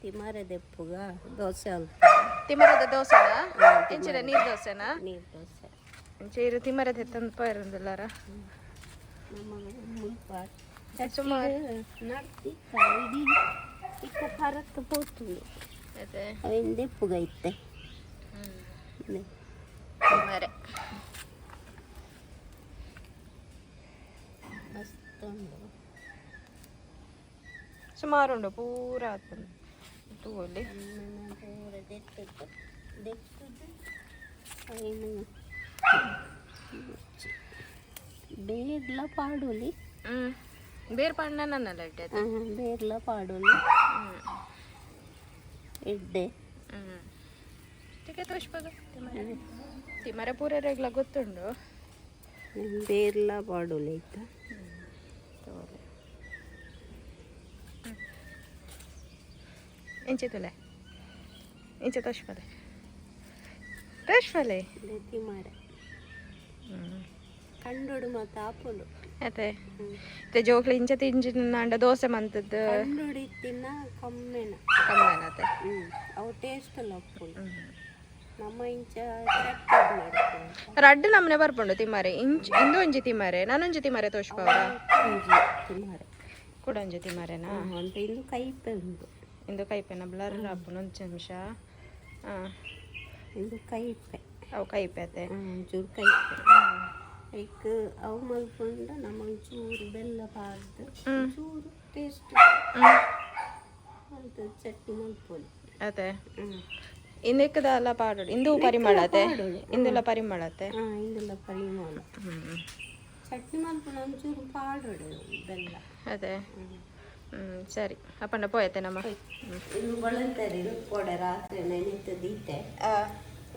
ತಿಮಾರೆ ದೆಪ್ಪುಗ ದೋಸೆ ಅಲ್ಪ. ತಿಮರದ ದೋಸೆನಾ? ಎಂಚಿನ, ನೀರ್ ದೋಸೆನಾ? ನೀರು ದೋಸೆ. ಇಂಚ ಇರು ತಿಮರದ ಎತ್ತಂದು ಪೋಯಿರಂದಿಲ್ಲಾರ. ನಮ್ಮ ಮುಲ್ಪ. ಸುಮಾರು. ನಡ್ತಿ ಇಡೀ ಇತ್ತ ಪರತ್ ಪೋತುಂಡು. ಅದೇ. ಅವೆನ್ ದೆಪ್ಪುಗ ಇತ್ತೆ. ತಿಮರೆ. ಮಸ್ತ್ ಉಂಡು. ಸುಮಾರು ಉಂಡು, ಪೂರ ಆತುಂಡು ತೂವೊಲಿ. ನನ್ನ ಪೂರ ದೆತ್ತದ್ದು ದೆತ್ತದ್ದು ಅವೇನು ಬೇರ್ಲ ಪಾಡೊಲಿ. ಬೇರ್ ಪಾಂಡ ನನ್ನಲ್ಲ ಎಡ್ಡೆ ಅದು. ಬೇರ್ಲ ಪಾಡೊಲಿ, ಎಡ್ಡೆ. ಟಿಕೆ ತೋಷ್ಪದ ತಿಮರೆ, ತಿಮರೆ ಪೂರ ರೆಗ್ಲ ಗೊತ್ತುಂಡು. ಬೇರ್ಲ ಪಾಡೊಲಿ ಆಯ್ತಾ? ತೂವೊಲಿ. ಇಂಚೆ ತುಲೆ, ಇಂಚೆ ತೋಷ್ಪದೆ, ತೋಷ್ಪಲೆ. ತಿಮಾರೆ ಕಂಡೋಡು ಮಾತ ಆಪುಂಡು. ಅದೇ, ಇತ್ತೆ ಜೋಕ್ಲು ಇಂಚ ತಿಂಜಿನ ದೋಸೆ ಮಂತದ್ದು. ಕಂಡೋಡು ಇತ್ತಿನ ಕಮ್ಮೆನ. ಕಮ್ಮೆನತೆ. ಅವು ಟೇಸ್ಟ್ ಎಲ್ಲ ಉಪ್ಪುಂಡು. ನಮ್ಮ ಇಂಚ ಚಟ್ನಿ ಮಾಡ್ತೀವಿ. ರಡ್ಡ್ ನಮೂನೆ ಬರ್ಪುಂಡು ತಿಮಾರೆ. ಇಂಚ್ ಇಂದು ಒಂಜಿ ತಿಮಾರೆ, ನಾನೊಂಜಿ ತಿಮಾರೆ ತೋಷ್ಪವರ. ಒಂಜಿ ತಿಮಾರೆ. ಕುಡ ಒಂಜಿ ತಿಮಾರೆನಾ? ಅಂತ ಇಂದು ಕೈಪೆ ಉಂಡು. ಇಂದು ಕೈಪೆನ? ಬ್ಲರ್ ಆಪುಂಡು, ಒಂಜಿ ನಿಮಿಷ. ಹಾಂ. ಇಂದು ಕೈಪೆ. ಅವು ಕೈಪೆ ಅತೆ? ಒಂಚೂರು ಕೈಪೆ. ಐಕ್ ಅವು ಮಲ್ಪುಂಡ ನಮ್ಮ ಒಂಚೂರು ಬೆಲ್ಲ ಪಾಡ್ದು ಒಂಚೂರು ಟೇಸ್ಟ್ ಮಲ್ತದ್ದು ಚಟ್ನಿ ಮಲ್ಪೊಲಿ. ಅತೆ. ಹ್ಮ್. ಇಂದೆಕ್ಕದಲ್ಲ ಪಾಡೋಡು, ಇಂದು ಪರಿಮಳ ಅತೆ? ಪಾಡೋಡು. ಇಂದೆಲ್ಲ ಪರಿಮಳ ಅತೆ? ಹಾಂ, ಇಂದೆಲ್ಲ ಪರಿಮಳ. ಚಟ್ನಿ ಮಲ್ಪುಣ ಒಂಚೂರು ಪಾಡೋಡು ಬೆಲ್ಲ. ಅದೇ. ಸರಿ, ಅಪ್ಪಂಡ ಪೋಯತೆ ನಮ್ಮ. ಇನ್ನು ಬಳಂತರಿ ಕೊಡೆ ರಾತ್ರಿ ನೆನೆತು ದೀತೆ,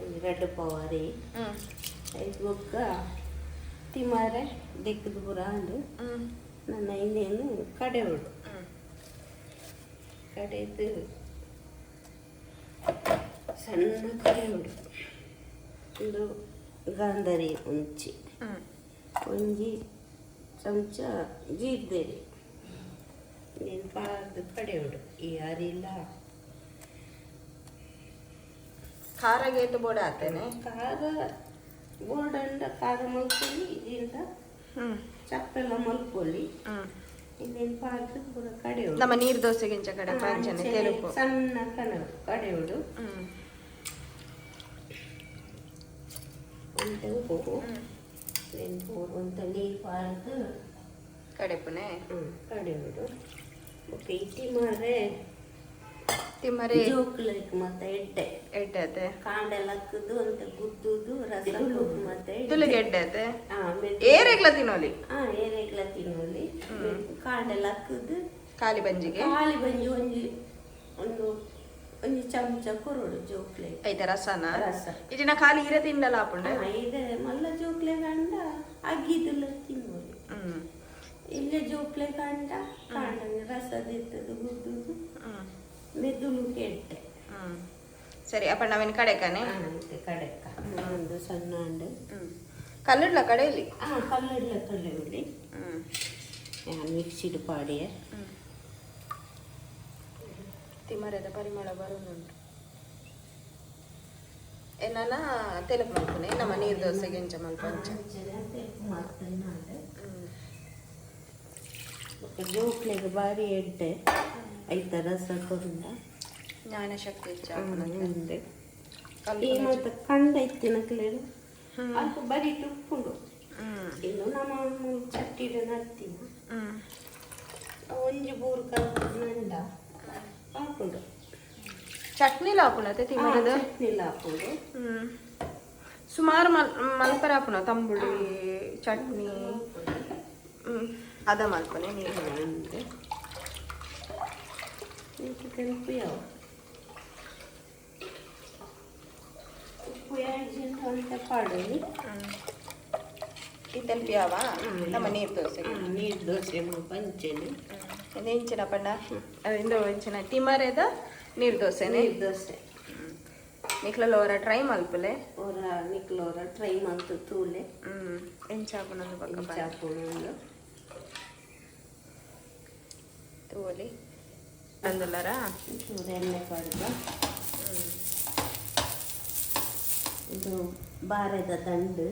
ಒಂಜಿ ರಡ್ಡ್ ಪವಾರಿ. ಐಕ್ ಬೊಕ್ಕ ತಿಮಾರೆ ದೆಕ್ಕದ ಪೂರ ಆಂಡ್. ನನ್ನ ಇನ್ನೇನು ಕಡೆಯೋಡು. ಕಡೆದು ಸಣ್ಣ ಕಡೆಯೋಡು. ಒಂದು ಗಾಂಧಾರಿ ಒಂಚಿ, ಒಂಜಿ ಚಮಚ ಜೀರ್ದೇರಿ ನೀನು ಪಾರ್ದು ಕಡೆಯೋಡು ಈ ಅರಿಲ. ಖಾರ ಗೇತು ಬೋಡ ಆತೇನೆ. ಖಾರ ಬೋಡಂಡ ಖಾರ ಮಲ್ಪೊಲಿ, ಇದರಿಂದ ಚಪ್ಪೆಲ್ಲ ಮಲ್ಪೊಲಿ. ಇನ್ನೇನು ಪಾರ್ದು ಪೂರ ಕಡೆಯೋಡು. ನಮ್ಮ ನೀರು ದೋಸೆಗಿಂಚ ಕಡೆ ಪಂಚನೆ ತೆಲುಪು. ಸಣ್ಣ ಕಣ ಕಡೆಯೋಡು. ಒಂತೆ ಉಪ್ಪು, ನೆನ್ಪು, ಒಂತೆ ನೀರು ಪಾರ್ದು. ಕಡೆಪುನೆ. ಕಡೆಯೋಡು. ಬೊಕ್ಕ ಇಟ್ಟಿ ಮಾರೆ. ತಿಮ್ಮರೆ. ಜೋಕ್ಲೈಕ್ ಮತ್ತೆ ಎಡ್ಡೆ. ಎಡ್ಡೆ ಅತೆ. ಕಾಂಡೆಲ್ಲ ಹಾಕುದು ಅಂತ ಗುದ್ದುದು ರಸ ಮತ್ತೆ. ತುಲಿಗೆ ಎಡ್ಡೆ ಅತೆ. ಹಾ. ಏರೆಗ್ಲ ತಿನ್ನೋಲಿ. ಹಾ, ಏರೆಗ್ಲ ತಿನ್ನೋಲಿ. ಕಾಂಡೆಲ್ಲ ಹಾಕುದು. ಖಾಲಿ ಬಂಜಿಗೆ. ಖಾಲಿ ಬಂಜಿ ಒಂಜಿ ಒಂದು ಒಂಜಿ ಚಮಚ ಕೊರೊಡು ಜೋಕ್ಲೆ. ಐತ ರಸನ? ರಸ. ಇಟಿನ ಖಾಲಿ ಇರೆ ತಿಂಡಲ ಆಪುಂಡೆ. ಹಾ, ಇದೆ ಮಲ್ಲ ಜೋಕ್ಲೆ ಕಂಡ ಅಗ್ಗಿದುಲ್ಲ ತಿನ್ನೋಲಿ. ಇಲ್ಲೇ ಜೋಕ್ಲೆ ಕಂಡ ಕಾಂಡ ರಸದಿತ್ತದು ಗುದ್ದುದು ಮೆದುಳು ಕೆಟ್ಟೆ. ಸರಿ ಅಪ್ಪ, ನಾವೇನು ಕಡೆಕಾನೆ. ಅಂತೆ ಕಡೆಕ ಒಂದು ಸಣ್ಣ ಅಂಡು. ಕಲ್ಲುಡ್ಲ ಕಡೆಯಲ್ಲಿ. ಹಾ, ಕಲ್ಲುಡ್ಲ ಕಲ್ಲು. ನಾನು ಮಿಕ್ಸಿಡ್ ಪಾಡಿಯ. ತಿಮರೆದ ಪರಿಮಳ ಬರುನುಂಟು. ಏನಾನ ತೆಲುಪು ಮಲ್ಪುನೆ, ನಮ್ಮ ನೀರು ದೋಸೆಗೆ ಎಂಚ ಮಲ್ಪಂಚ. ಜೋಕ್ಲೆಗ್ ಬಾರಿ ಎಡ್ಡೆ ಐತ ರಸ ಕೊರಂಡ. ಜ್ಞಾನಶಕ್ತಿ ಹೆಚ್ಚಾಪುನಂತೆ. ಉಂಡೆ ಈ ಮಾತ ಕಂಡ ಇತ್ತಿನಕ್ಲೇನು ಅಲ್ಪ ಬರೀಟ್ ಉಪ್ಪುಂಡು. ಇನ್ನು ನಮ್ಮ ಚಟ್ಟಿಡ್ ನಡ್ತಿನ ಒಂಜಿ ಬೂರು ನಂಡ ಆಪುಂಡು. ಚಟ್ನಿಲ ಹಾಪುನತೆ ತಿಮರೆದ? ಚಟ್ನಿಲ ಆಪುಂಡು. ಸುಮಾರು ಮಲ್ ಮಲ್ಪರ ಹಾಪುನ, ತಂಬುಳಿ, ಚಟ್ನಿ. ಅದ ಮಲ್ಪನೆ ನೀರು. ಉಂಡೆ ತೆಲುಪು ಯಾವ ಉಪ್ಪು ಎರಡು ಅಂತ ಪಾಡೋದು. ಈ ತೆಲುಪು ನಮ್ಮ ನೀರು ದೋಸೆಗೆ. ನೀರು ದೋಸೆ ಪಂಚೆನೆ. ಇದು ಎಂಚಿನ ಪಂಡ, ಇಂದು ಎಂಚಿನ, ತಿಮರೆದ ನೀರು ದೋಸೆನೆ. ನೀರು ದೋಸೆ. ನಿಕ್ಲಲ್ಲ ಅವರ ಟ್ರೈ ಮಲ್ಪುಲೆ. ಅವರ ನಿಕ್ಲೋರ ಟ್ರೈ ಮಂತು ತೂಲೆ. ಎಂಚ ಆಪುನಂದು ಪಕ್ಕ. ಇಂಚ ಆಪುಂಡು. ತೂವಲಿ. ಅಂದಲ್ಲರ. ಚೂರು ಎಣ್ಣೆ ಪಾಡ್ದು. ಇದು ಬಾರೆದ ದಂಡು.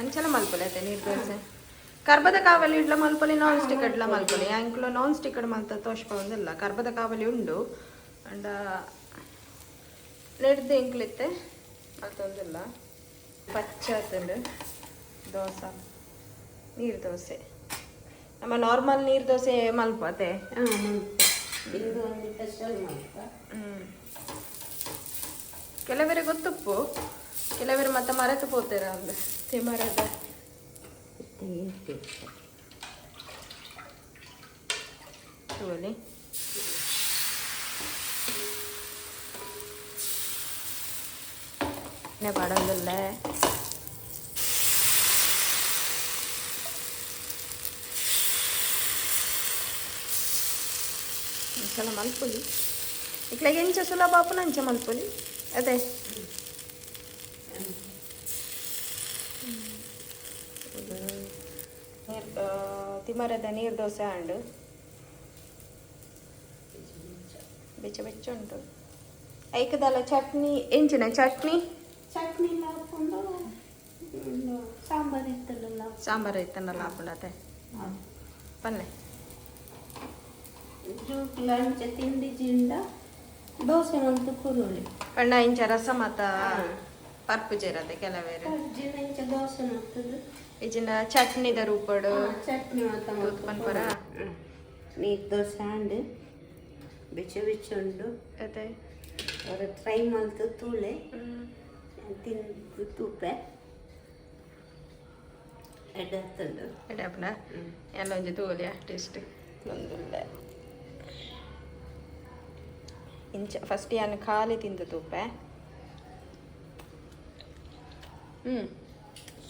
ಅಂಚಲ ಮಲ್ಪೊಲಿ ಅತ್ತೆ ನೀರು ದೋಸೆ? ಕರ್ಬದ ಕಾವಲಿ ಇಡ್ಲ ಮಲ್ಪೊಲಿ, ನಾನ್ ಸ್ಟಿಕ್ ಇಡ್ಲ ಮಲ್ಪೊಲಿ. ಅಂಕ್ಲು ನಾನ್ ಸ್ಟಿಕ್ ಮಲ್ತ ತೋಷ್ಪೊಂದಿಲ್ಲ. ಕರ್ಬದ ಕಾವಲಿ ಉಂಡು ಅಂಡ ನೆಡ್ದು ಎಂಕ್ಲಿತ್ತೆ ಮಲ್ತೊಂದಿಲ್ಲ. ಪಚ್ಚ ಆತುಂಡು ದೋಸೆ. ನೀರು ದೋಸೆ ನಮ್ಮ ನಾರ್ಮಲ್ ನೀರು ದೋಸೆ ಮಲ್ಪ ಅತ್ತೆ? ಹಾಂ, ಮಲ್ಪ. ಇದು ಒಂದು ಸ್ಪೆಷಲ್ ಮಲ್ಪ. ಕೆಲವರಿಗೆ ಗೊತ್ತುಪ್ಪು, ಕೆಲವರು ಮತ್ತೆ ಮರೆತು ಪೋತೇರ ಅಂದು ತಿಮರದ. ಮತ್ತೆ ಏತ್ ತಗೊಳ್ಳಿ. ಪಾಡೊಂದಿಲ್ಲ. ಒಂದ್ಸಲ ಮಲ್ಪೊಲಿ. ಇಕ್ಲಾಗ ಎಂಚ ಸುಲಭ ಆಪುನ ಅಂಚ ಮಲ್ಪೊಲಿ ಅದೇ. ನೀರು, ತಿಮರದ ನೀರು ದೋಸೆ ಅಂಡು ಬೆಚ್ಚ ಬೆಚ್ಚ ಉಂಟು. ಐಕದಲ್ಲ ಚಟ್ನಿ ಎಂಚಿನ ಚಟ್ನಿ? ಚಟ್ನಿ ಹಾಕೊಂಡು, ಸಾಂಬಾರು ಇತ್ತಲ್ಲ. ಸಾಂಬಾರು ಇತ್ತನ್ನಲ್ಲ ಹಾಕೊಂಡತೆ ಪಲ್ಲೆ. ಜೋಕುಲು ಅಂಚ ತಿಂಡಿ ಜಿಂಡ ದೋಸೆ ಮಂತು ಕುರುಳಿ. ಪಂಡ ಇಂಚ ರಸ ಮಾತ ಪರ್ಪುಜೆರತೆ ಕೆಲವೇರು. ಜಿಂಡ ಇಂಚ ದೋಸೆ ಮಲ್ತದು. ಇಜಿನ ಚಟ್ನಿದ ರೂಪಡು. ಚಟ್ನಿ ಮಾತ. ತೂತ್ ಪನ್ಪರ? ನೀರು ದೋಸೆ ಅಂಡ್ ಬೆಚ್ಚ ಬೆಚ್ಚ ಉಂಡು. ಅದೇ. ಅವರ ಟ್ರೈ ಮಲ್ತು ತೂಳೆ, ತಿಂದು ತೂಪೆ, ಎಡ್ಡೆ ಆಗ್ತುಂಡು. ಎಡ್ಡೆ ಆಪುಂಡ? ಎಲ್ಲ ಒಂಜಿ ತೂವೊಲಿಯಾ ಟೇಸ್ಟ್ ಒಂದುಲ್ಲೆ. ಇಂಚ ಫಸ್ಟ್ ಯಾನ್ ಖಾಲಿ ತಿಂದು ತೂಪೆ.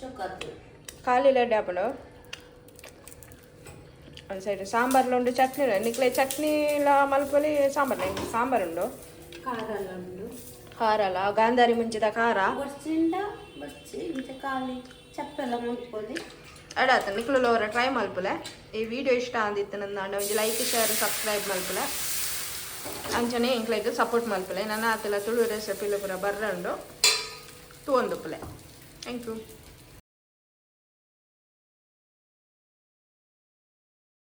ಶೋಕಾತು. ಖಾಲಿ ಎಡ್ಡೆ ಆಪುಂಡು. ಒಂದು ಸೈಡ್ ಸಾಂಬಾರ್ಲ ಉಂಡು, ಚಟ್ನಿ. ನಿಕ್ಲೆ ಚಟ್ನಿಲ ಮಲ್ಪೊಲಿ, ಸಾಂಬಾರ್ ಸಾಂಬಾರ್ ಉಂಡು. ಖಾರ ಎಲ್ಲ ಉಂಡು. ಖಾರ ಅಲ್ಲ, ಗಾಂಧಾರಿ ಮುಂಚಿದ ಖಾರ. ಬೊರ್ಚಿಂಡ ಬೊರ್ಚಿ ಇಂಚ ಖಾಲಿ ಚಪ್ಪೆಲ್ಲ ಮಲ್ಪೊಲಿ. ಅಡಾತ ನಿಕ್ಲು ಅವರ ಟ್ರೈ ಮಲ್ಪುಲೆ. ಈ ವಿಡಿಯೋ ಇಷ್ಟ ಅಂದಿತ್ತು ನನ್ನ ಒಂಜಿ ಲೈಕ್, ಶೇರ್, ಸಬ್ಸ್ಕ್ರೈಬ್ ಮಲ್ಪುಲೆ. ಅಂಚನೆ ಎಂಕ್ಲೆಗ್ ಸಪೋರ್ಟ್ ಮಲ್ಪುಲೆ. ನನ್ನ ಆತಲ ತುಳು ರೆಸಿಪಿಲು ಪೂರ ಬರ್ರ ಉಂಡು, ತೂವೊಂದುಪ್ಪುಲೆ. Thank you.